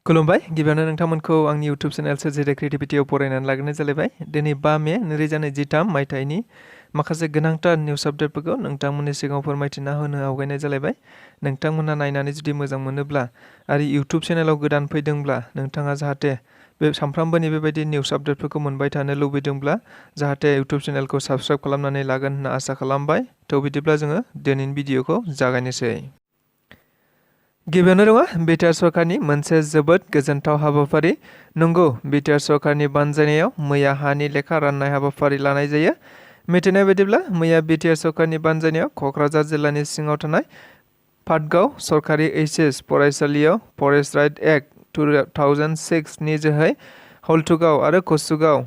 खुलुमबाय गिबियावनो नोंथांमोनखौ आंनि इउटुब चेनेल सोरजिदे क्रिएटिभिटियाव बरायनानै लाग्रोनाय जालायबाय। दिनै 5 मे 2023 मायथाइनि माखासे गोनांथार निउस आपडेटफोरखौ नोंथांमोननि सिगाङाव फोरमायथिना होनो आवगायनाय जालायबाय। नोंथांमोनहा नायनानै जुदि मोजां मोनोब्ला आरो इउटुब चेनेलाव गोदान फैदोंब्ला नोंथाङा जाहाथे बे सानफ्रामबोनि बेबायदि निउस आपडेटफोरखौ मोनबाय थानो लुबैदोंब्ला जाहाथे इउटुब चेनेलखौ साबस्क्राइब खालामनानै लागोन होनना आसा खालामबाय। थ' बिदिब्ला जोङो दिनैनि भिडिअखौ जागायनोसै। गिबियावनो दङ बिटिआर सरकारनि मोनसे जोबोद गोजोनथाव हाबाफारि। नंगौ, बिटिआर सरकारनि बानजायनायाव मैया हानि लेखा राननाय हाबाफारि लानाय जायो। मिथिनाय बायदिब्ला मैया बिटिआर सरकारनि बानजायनायाव क'क्राझार जिल्लानि सिङाव थानाय पाटगाव सरकारि एइचएस फरायसालियाव फरेस्ट राइट एक्ट 2006 नि जोहै हल्थुगाव आरो कसुगाव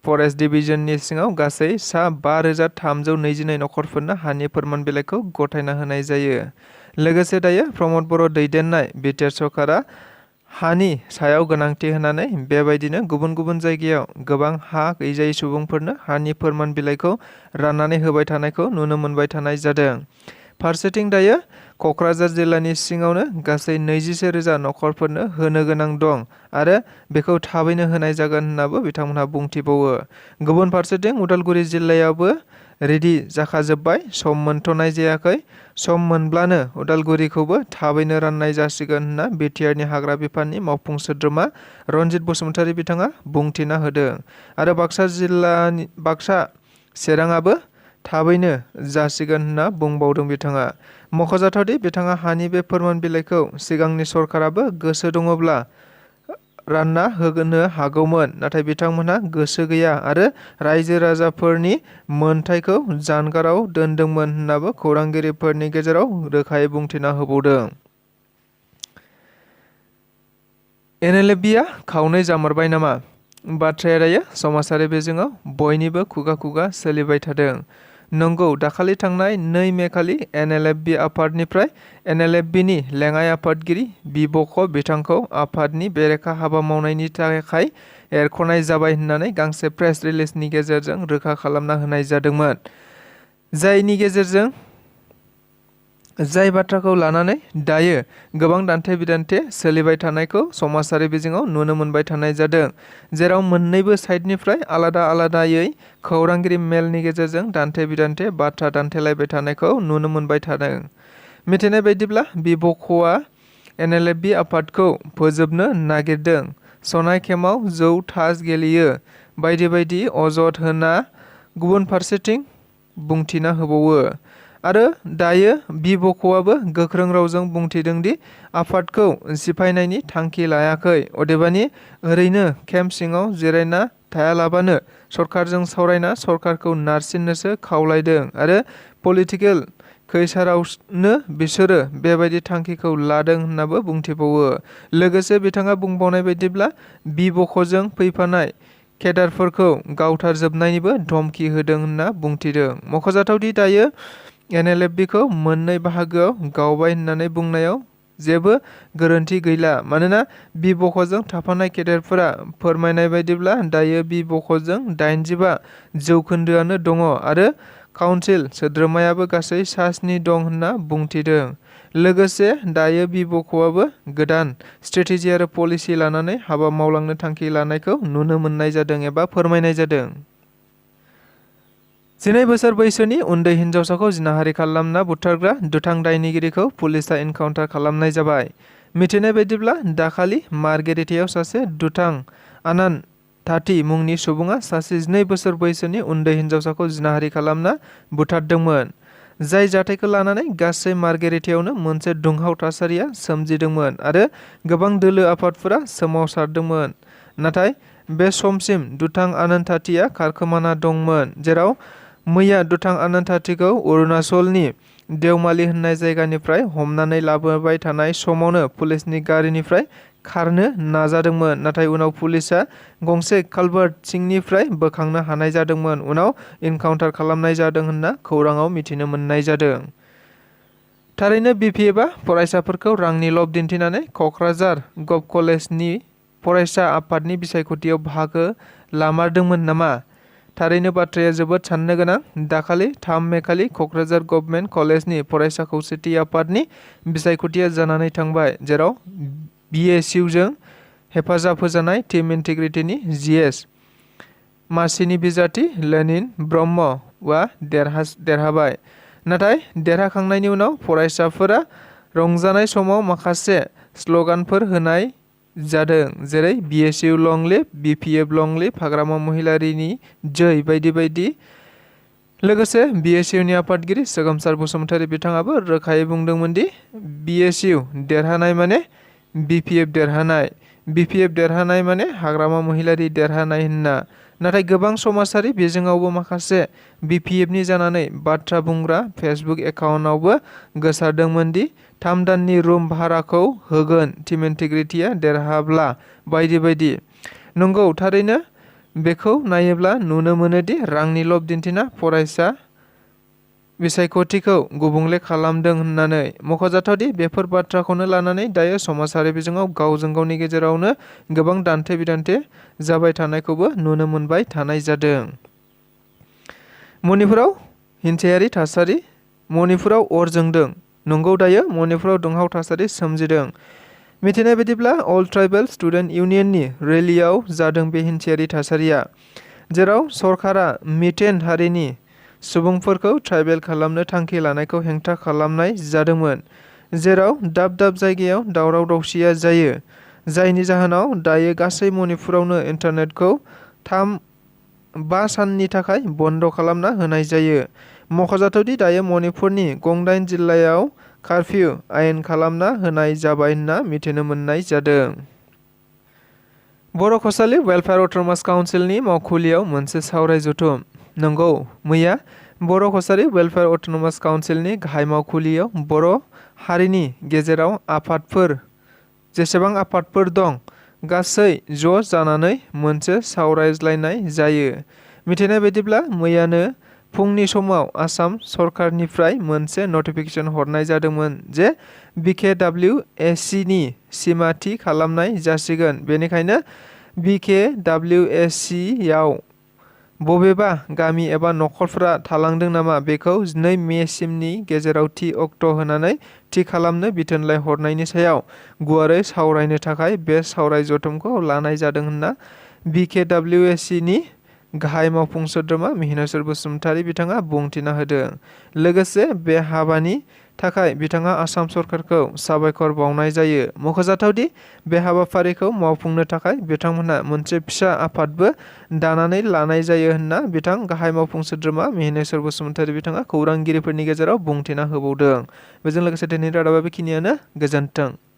फरेस्ट डिभिजननि सिङाव गासै सा 5322 नखरफोरनो हानि फोरमान बिलाइखौ गथायना होनाय जायो। लोगोसे दायो प्रमद बर' दैदेननाय बिटिआर सरकारा हानि सायाव गोनांथि होनानै बेबायदिनो गुबुन गुबुन जायगायाव गोबां हा गैजायै सुबुंफोरनो हानि फोरमान बिलाइखौ राननानै होबाय थानायखौ नुनो मोनबाय थानाय जादों। फारसेथिं दायो क'क्राझार जिल्लानि सिङावनो गासै 24,000 नखरफोरनो होनो गोनां दं आरो बेखौ थाबैनो होनाय जागोन होननाबो बिथांमोनहा बुंथिबावो। गुबुन फारसेथिं उदालगुरि जिल्लायावबो रेडि जाखाजोब्बाय, सम मोनथ'नाय जायाखै। सम मोनब्लानो उदालगुरिखौबो थाबैनो राननाय जासिगोन होनना बिटिआरनि हाग्रा बिफाननि मावफुं सोद्रोमा रनजित बसुमतारी बिथाङा बुंथिना होदों। आरो बाक्सा चिराङाबो थाबैनो जासिगोन होनना बुंबावदों बिथाङा। मख'जाथावदि बिथाङा हानि बे फोरमान बिलाइखौ सिगांनि सरकाराबो गोसो दङब्ला रानना होनो हागौमोन, नाथाय बिथांमोनहा गोसो गैया आरो रायजो राजाफोरनि मोनथायखौ जानगाराव दोनदोंमोन होननाबो खौरांगिरिफोरनि गेजेराव रोखायै बुंथिना होबावदों। NLFBआ खावनै जामारबाय नामा? बाथ्राया दायो समाजारि बिजोङाव बयनिबो खुगा खुगा सोलिबाय थादों। नंगौ, दाखालि थांनाय 2 मे खालि NLFB आफादनिफ्राय NLFBनि लेङाइ आफादगिरि बिब'ख बिथांखौ आफादनि बेरेखा हाबा मावनायनि थाखाय एरख'नाय जाबाय होननानै गांसे प्रेस रिलिजनि गेजेरजों रोखा खालामना होनाय जादोंमोन। जाय बाथ्राखौ लानानै दायो गोबां दान्थे बिदान्थे सोलिबाय थानायखौ समाजारि बिजोङाव नुनो मोनबाय थानाय जादों, जेराव मोन्नैबो साइडनिफ्राय आलादा आलादायै खौरांगिरि मेलनि गेजेरजों दान्थे बिदान्थे बाथ्रा दान्थेलायबाय थानायखौ नुनो मोनबाय थादों। मिथिनाय बायदिब्ला बिब'खआ NLFB आफादखौ फोजोबनो नागिरदों, सनाय खेमाव जौ थास गेलेयो बायदि बायदि अजद होना गुबुन फारसेथिं बुंथिना होबावो। आरो दायो बिब'खआबो गोख्रों रावजों बुंथिदों दि आफादखौ सिफायनायनि थांखि लायाखै, अदेबानि ओरैनो केम्प सिङाव जिरायना थायालाबानो सरकारजों सावरायना सरकारखौ नारसिननोसो खावलायदों आरो पलिटिकेल खैसारावनो बिसोरो बेबायदि थांखिखौ लादों होननाबो बुंथिबावो। लोगोसे बिथाङा बुंबावनाय बायदिब्ला बिब'खजों फैफानाय केडारफोरखौ गावथारजोबनायनिबो धमकि होदों होनना बुंथिदों। मख'जाथावदि दायो NLFBखौ मोननै बाहागोआव गावबाय होननानै बुंनायाव जेबो गोरोन्थि गैला, मानोना बिब'खजों थाफानाय केडेटफोरा फोरमायनाय बायदिब्ला दायो बिब'खजों 85% दङ आरो काउन्सिल सोद्रोमायाबो गासै सा 7 दं होनना बुंथिदों। लोगोसे दायो बिब'खआबो गोदान स्ट्रेटेजि आरो पलिसि लानानै हाबा मावलांनो थांखि लानायखौ नुनो मोननाय जादों एबा फोरमायनाय जादों। 12 बोसोर बैसोनि उन्दै हिन्जावसाखौ जिनाहारि खालामना बुथारग्रा दुथां दायनिगिरिखौ पुलिसआ एनकाउन्टार खालामनाय जाबाय। मिथिनाय बायदिब्ला दाखालि मार्गेरिटायाव सासे दुथां आनान थाथि मुंनि सुबुङा सासे 12 बोसोर बैसोनि उन्दै हिन्जावसाखौ जिनाहारि खालामना बुथारदोंमोन। जाय जाथायखौ लानानै गासै मार्गेरिटायावनो मोनसे दुंहाव थासारिया सोमजिदोंमोन आरो गोबां दोलो आफादफोरा सोमावसारदोंमोन। नाथाय बे समसिम दुथां आनान थाथिया खारखोमाना दंमोन, जेराव मैया दुथां आनान थाथिखौ अरुणाचलनि देवमाली होननाय जायगानिफ्राय हमनानै लाबोबाय थानाय समावनो पुलिसनि गारिनिफ्राय खारनो नाजादोंमोन, नाथाय उनाव पुलिसआ गंसे कालभार्ट सिंनिफ्राय बोखांनो हानाय जादोंमोन। उनाव एनकाउन्टार खालामनाय जादों होनना खौराङाव मिथिनो मोननाय जादों। थारैनो BPFआ फरायसाफोरखौ रांनि लब दिन्थिनानै क'क्राझार गभ कलेजनि फरायसा आफादनि बिसायख'थियाव बाहागो लामारदोंमोन नामा? थारैनो बाथ्राया जोबोद साननो गोनां। दाखालि 3 मे खालि क'क्राझार गभर्नमेन्ट कलेजनि फरायसा खौसेथि आफादनि बिसायख'थिया जानानै थांबाय, जेराव BSUजों हेफाजाब होजानाय टीम इंटीग्रिटीनि GS मासिनि बिजाथि लेनिन ब्रह्मआ देरहाबाय। नाथाय देरहाखांनायनि उनाव फरायसाफोरा रंजानाय समाव माखासे स्ल'गानफोर होनाय जादों, जेरै BSU लं लिभ, BPF लं लिभ, हाग्रामा महिलारिनि जै बायदि बायदि। लोगोसे BSUनि आफादगिरि सोगोमसार बसुमतारी बिथाङाबो रोखायै बुंदोंमोन दि BSU देरहानाय माने BPF देरहानाय, BPF देरहानाय माने हाग्रामा महिलारि देरहानाय होनना। नाथाय गोबां समाजारि बिजोङावबो माखासे BPFनि जानानै बाथ्रा बुंग्रा फेसबुक एकाउन्टआवबो गोसारदोंमोन दि 3 दाननि रुम भाराखौ होगोन टीम इंटीग्रिटीआ देरहाब्ला बायदि बायदि। नंगौ, थारैनो बेखौ नायोब्ला नुनो मोनोदि रांनि लब दिन्थिना फरायसा बिसायख'थिखौ गुबुंले खालामदों होननानै। मख'जाथावदि बेफोर बाथ्राखौनो लानानै दायो समाजारि बिजोङाव गावजों गावनि गेजेरावनो गोबां दान्थे बिदान्थे जाबाय थानायखौबो नुनो मोनबाय थानाय जादों। मणिपुराव हिंसायारि थासारि, मणिपुराव अर जोंदों। नंगौ, दायो मणिपुराव दुंहाव थासारि सोमजिदों। मिथिनाय बायदिब्ला अल ट्राइबेल स्टुडेन्ट इउनियननि रेलीआव जादों बे हिंसायारि थासारिया, जेराव सरकारा मिटेन हारिनि सुबुंफोरखौ ट्राइबेल खालामनो थांखि लानायखौ हेंथा खालामनाय जादोंमोन, जेराव दाब दाब जायगायाव दावराव दावसिया जायो, जायनि जाहोनाव दायो गासै मणिपुरावनो इन्टारनेटखौ 5 साननि थाखाय बन्द खालामना होनाय जायो। मख'जाथावदि दायो मणिपुरनि गंदाइन जिल्लायाव कार्फ्यू आयेन खालामना होनाय जाबाय होनना मिथिनो मोननाय जादों। बर' कसाली वेलफेयार अट'नमास काउन्सिलनि मावखुलियाव मोनसे सावराय जथुम। नंगौ, मैया बर' कसाली वेलफेयार अट'नमास काउन्सिलनि गाहाय मावखुलियाव बर' हारिनि गेजेराव आफादफोर, जेसेबां आफादफोर दं, गासै ज' जानानै मोनसे सावरायज्लायनाय जायो। मिथिनाय बायदिब्ला मैयानो फुंनि समाव आसाम सरकारनिफ्राय मोनसे नटिफिकेसन हरनाय जादोंमोन जे BKWSCनि सिमा थि खालामनाय जासिगोन। बेनिखायनो BKWSCआव बबेबा गामि एबा नखरफोरा थालांदों नामा बेखौ 12 मेसिमनि गेजेराव थि अक्ट' होनानै थि खालामनो बिथोन हरनायनि सायाव गुवारै सावरायनो थाखाय बे सावराय जथुमखौ लानाय जादों होनना BKWSCनि गाहाय मावफुं सोद्रोमा मिहिनेश्वर बसुमतारी बिथाङा बुंथिना होदों। लोगोसे बे हाबानि थाखाय बिथाङा आसाम सरकारखौ साबायखर बावनाय जायो। मख'जाथावदि बे हाबाफारिखौ मावफुंनो थाखाय बिथांमोनहा मोनसे फिसा आफादबो दानानै लानाय जायो होनना बिथां गाहाय मावफुं सोद्रोमा मिहिनेश्वर बसुमतारी बिथाङा खौरांगिरिफोरनि गेजेराव बुंथिना होबावदों। बेजों लोगोसे दिनैनि रादाबा बेखिनियानो। गोजोन्थों।